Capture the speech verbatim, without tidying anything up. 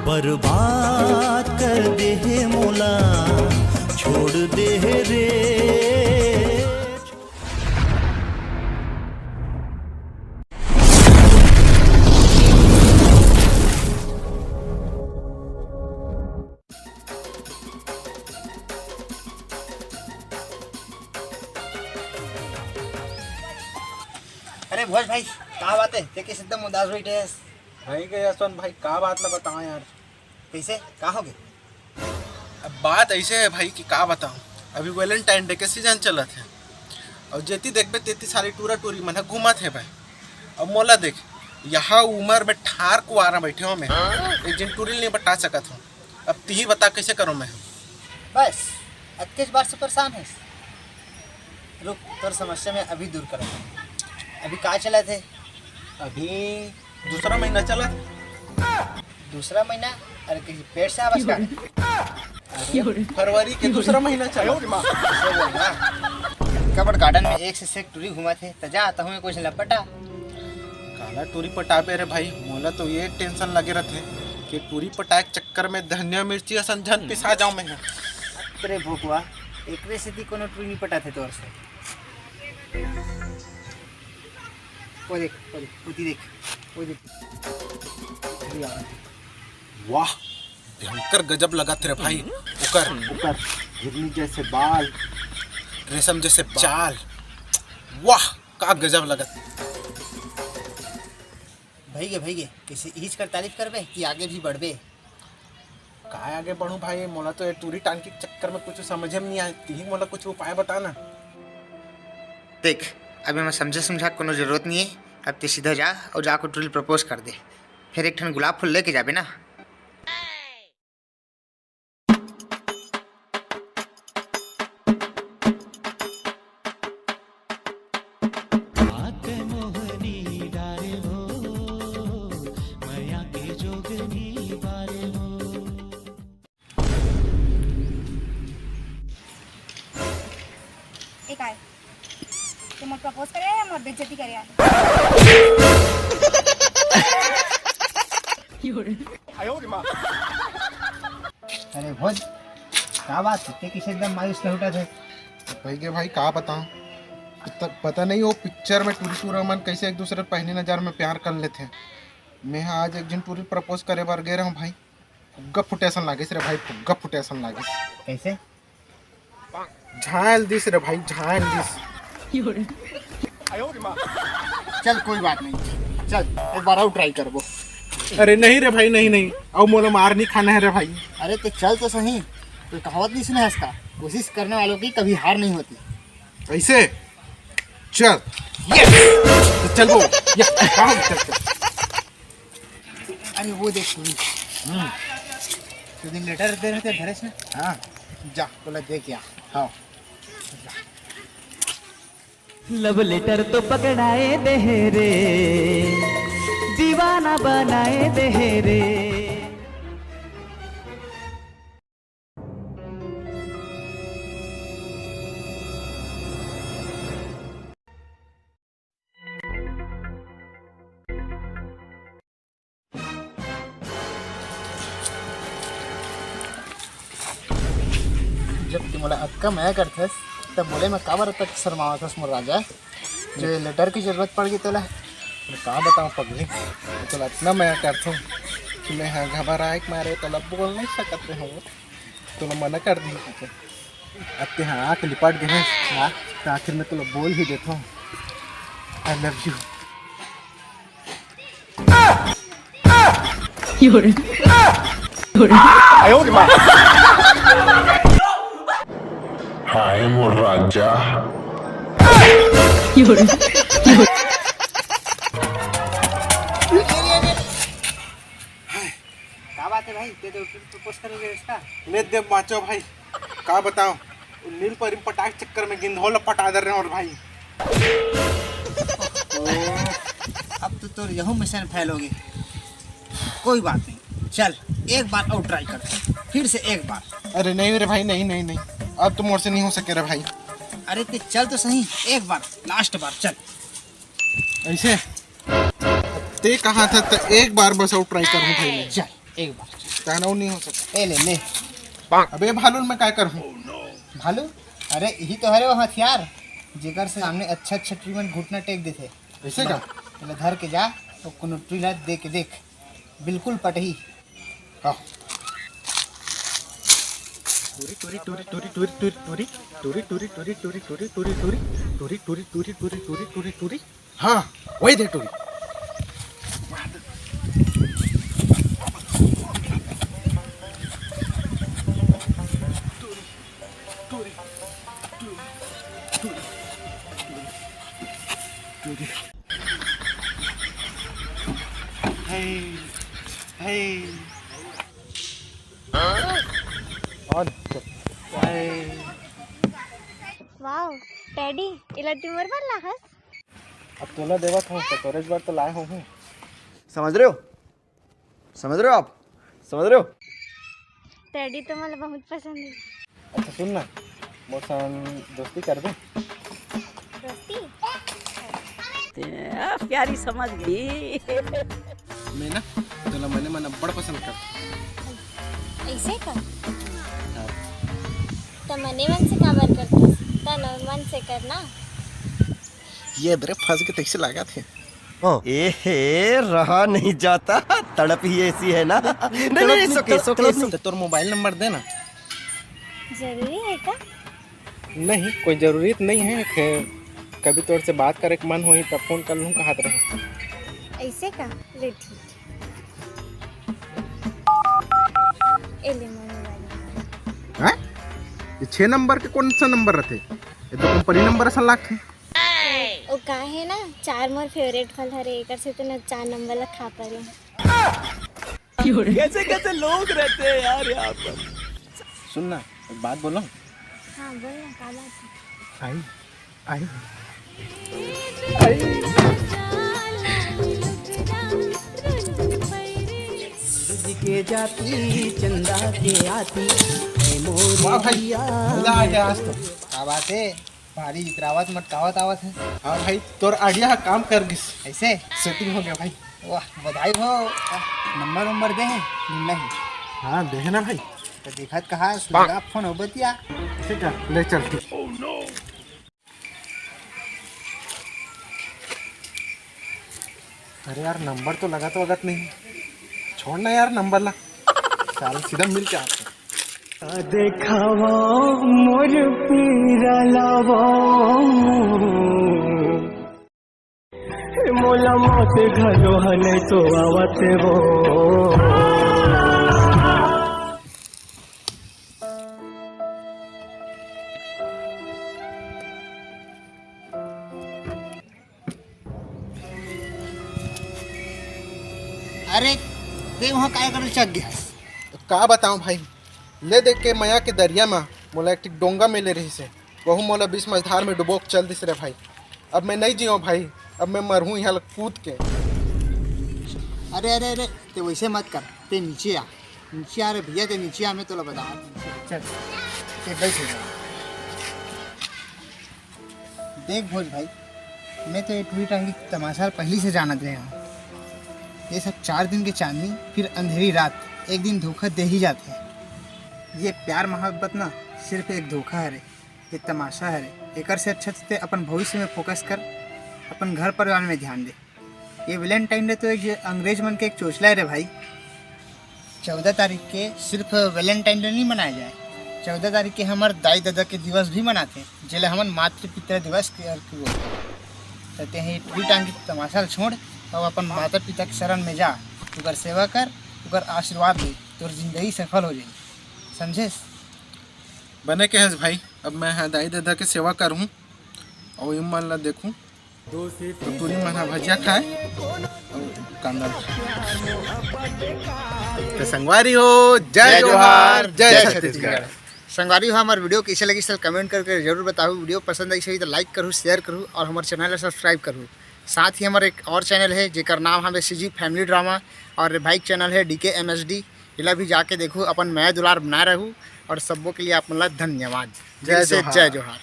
बर्बाद कर दे हे मोला, छोड़ दे हे रे। अरे भोज भाई, का बात है? ते किस एकदम उदास बैठे हस? भाई के यशवंत भाई, का बात ला बताओं यार। कैसे? का हो गए? अब बात ऐसे है भाई कि का बताऊं, अभी वैलेंटाइन डे के सीजन चलत है और जेती देखबे तेती सारी टूरा टूरी मन ह घूमत है भाई। अब मोला देख, यहाँ उम्र में ठार कुआरा बैठे हो मैं, एक जिन टूरी नहीं पटा सकत हूँ। अब तिही बता कैसे करो मैं? बस अतकेच बार से परेशान है। रुक, तोर समस्या मैं अभी दूर करत हूँ। अभी का चलत है? अभी दूसरा महीना चलत। दूसरा महीना? अरे, किसी पेट से आवाज काट। अरे, फरवरी के दूसरा महीना चलत। ऐसे बोल ना। कबड़ गार्डन में एक से एक टूरी घुमा थे, त जा, तहूँ कुछ लपटा। काला टूरी पटाबे रे भाई, मोला तो ये टेंशन लगे रहते कि टूरी पटाए के चक्कर में धनिया मिर्ची असन झन पिसा जाऊं मैं। तेरे भोकवा, एकरे सेती कोनो टूरी नहीं पटाथे तोर से। वो देख, वो देख, उती देख, वो देख। अभी आ रहा है। वाह, भयंकर गजब लगत रे भाई। ओकर ओकर हिरनी जैसे बाल। रेशम जैसे चाल। वाह, का गजब लगत। भई गे, भई गे, कैसे इहिच कर तारीफ करबे कि आगे भी बढ़बे? काय आगे बढ़ूं भाई, मोला तो ये टूरी टांकी के चक्कर में कुछ समझे में नहीं आए, तिही मोला कुछ उपाय बता ना। देख, अभी मैं समझा समझा कोनो जरूरत नहीं है। अब ते सीधा जा और जाकर टूरी प्रपोज कर दे, फिर एक ठन गुलाब फूल लेके जाबे ना। ए काय? ते मोर प्रपोज करे या मोर बेइज्जती करे आय? अरे भोज, का बात है? ते किसे एकदम मायूस लहुटा थे? भाई के भाई, का बताऊं? त-, पता नहीं वो पिक्चर में टूरी टूरा मन कैसे एक दूसरे पहली नजर में प्यार कर लेते हैं। मैं आज एक जिन टूरी प्रपोज करे बर गे रहूं भाई, फुग्गा फुटे असन लागिस रे भाई, फुग्गा फुटे असन लागिस। कैसे? झाल दिस रे भाई, झाल दिस। चल, कोई बात नहीं, चल, एक बार और ट्राई करबो। अरे नहीं रे भाई, नहीं, नहीं, अब मोला मार नहीं खाना है रे भाई। अरे तो चल तो सही, कोई कहावत नहीं सुना है इसका, कोशिश करने वालों की कभी हार नहीं होती। ऐसे? चल। यस। तो चल वो, या, कहाँ चल, चल। अरे वो देख सुनी। हम्म। तो दिन लेटर दे रहे थे धरेश ने। हाँ। जा, बोला दे क्या? हाँ। लव लेटर तो पकड़ाए दे रे, दीवाना बनाए दे रे। जब ते मोला अतका मया करथस, तब बोले में काबर अतक शर्मावत हस मोर राजा? जो ये लेटर की जरूरत पड़ गई तोला? मैं का बताऊं पगली, मैं तोला अतना मया करथूं कि मैं हा घबराए के मारे तोला बोल नहीं सकत हूं। तोला मना कर दी। अब ते हा आंख लिपट गए हैं, हाँ, तो आखिर में तोला बोल ही देता हूँ, I love you। हाय मोर राजा। का बात है भाई, ते तो प्रपोज करोगे इसका? ले दे बाचो भाई, का बताओ, नील परी पटाक चक्कर में गिंधौला पटा दे रहे हैं और भाई। अब तो तोर यहू मिशन फेल होगे। कोई बात नहीं, चल एक बार और ट्राई कर, फिर से एक बार। अरे नहीं रे भाई, नहीं, नहीं, नहीं, अब तो मोर से नहीं हो सके रे भाई। अरे ते चल तो सही, एक बार, लास्ट बार चल। ऐसे? ते कहा था तो एक बार बस और ट्राई करूँ भाई मैं। चल। एक बार। कहना नहीं हो सकता। ए ले ले। अबे भालू, मैं काय करूँ? भालू? अरे यही तो हरे वो हथियार, जेकर से सामने अच्छा अच्छा ट्रीटमेंट घुटना टेक देथे। ऐसे का? पहले धर के जा, तो कोनो ट्री ला दे के देख, बिल्कुल पटही। हाँ। टूरी, टूरी, टूरी, टूरी, टूरी, टूरी, टूरी, टूरी, टूरी, टूरी, टूरी, टूरी, टूरी, टूरी, टूरी, टूरी, टूरी, टूरी, टूरी, टूरी। हाँ, वही दे टूरी। वाओ, टैडी, इला तुमर बर लाहस? अब तोला देवत हूँ, तो तोरेज बर तो लाए हूँ। समझ रहे हो? समझ रहे हो आप? समझ रहे हो? टैडी तो मला बहुत पसंद है। अच्छा सुन ना, मोर संग दोस्ती करबे? दोस्ती? ते, आ, प्यारी समझ गई। मैं ना तोला मने मन अब्बड़ पसंद कर। ऐसे का? हाँ। त मने मन से काबर करथस? तन मन से करना। ये दरे फंस के तैसे लागत हे। ए हे, रहा नहीं जाता, तड़प ही ऐसी है ना। नहीं, नहीं, नहीं, सुके, सुके, सुके। तो तोर मोबाइल नंबर देना। जरूरी है का? नहीं, कोई जरूरी तो नहीं है। कभी तोर से बात करे के मन होही तब फोन कर लूँ, कहत रहे। ऐसे का? ले ठीक। ए ले मोर मोबाइल। हैं? ये छह नंबर के कौन सा नंबर रहते? ये तो कंपनी नंबर असन लागथे। ओ का है ना, चार मोर फेवरेट फल हरे, एकर से तो ना चार नंबर ला खा परे। कैसे कैसे लोग रहते हैं यार यहाँ पर। सुन ना, एक बात बोलो। हाँ बोल ना, का बात है? आई, आई। के जाती चंदा के आती। वाह भाई, मजा आ गया आज तो। का बात है? भारी इतरावत मटकावत आवत है। हाँ भाई, तोर आइडिया हा काम कर गिस। ऐसे? सेटिंग हो गया भाई। वाह, बधाई हो। नंबर नंबर दे है? नहीं। हाँ, दे है ना भाई। तो देखत कहा, सुधा फोन हो बतिया। ठीक है, ले चल। अरे यार, नंबर तो लगत वगत नहीं। छोड़ ना यार नंबर ला। साला सीधा मिल के आते हैं। देखावा मोर पीरा लावा। मोला मौत घलो हने तो आवत वो। अरे, ते वहाँ काय करे चक गया? का बताऊं भाई, ले देख के मया के दरिया मा मोला एक ठिक डोंगा मिले रहिस हे, वहू मोला बीच मझधार में डुबो के चल दिस रे भाई। अब मैं नहीं जीऊँ भाई, अब मैं मरहूँ यहाँ ले कूद के। अरे, अरे, अरे, ते वैसे मत कर, ते नीचे आ, नीचे आ रे भैया, ते नीचे आ, मैं तोला बता। चल, ते बैठ जा। देख भोज भाई, मैं तो ये टूरी टांगी तमाशा पहली से जानत रहे हूँ। ये सब चार दिन के चांदनी, फिर अंधेरी रात, एक दिन धोखा दे ही जाते हैं। ये प्यार मोहब्बत ना सिर्फ एक धोखा हरे, ये तमाशा हरे। एकर से अच्छा ते अपन भविष्य में फोकस कर, अपन घर परिवार में ध्यान दे। ये वैलेंटाइन डे तो एक अंग्रेज मन के एक चोचला है रे भाई। चौदह तारीख के सिर्फ वैलेंटाइन डे नहीं मनाया जाए, चौदह तारीख के हमर दाई ददा के दिवस भी मनाते, जेला हमन मातृ पितृ दिवस के, के बोलते। तो ते ही टूरी टांगी तमाशा ल छोड़ और अपन माता पिता के शरण में जा, उकर सेवा कर, उकर आशीर्वाद ले, तोर जिंदगी सफल हो जाए, समझेस? बने कहेस भाई, अब मैं हा दाई ददा के सेवा करहूँ और इमन ला देखहूँ। तो टूरी मन हा भजिया खाए, कांदा। तो संगवारी हो, जय जोहार, जय छत्तीसगढ़। संगवारी हो, हमारे वीडियो कैसे लगी, सर कमेंट करके जरूर बताओ। वीडियो पसंद आई सही तो लाइक करूँ, शेयर करूँ और हमारे चैनल को सब्सक्राइब करूँ। साथ ही हमारे एक और चैनल है जेकर नाम हमें सीजी फैमिली ड्रामा और भाई चैनल है डीके एमएसडी। इला भी जाके देखो, अपन मया दुलार बनाए रहू और सबो के लिए आप मतलब धन्यवाद। दिल से जय जोहार।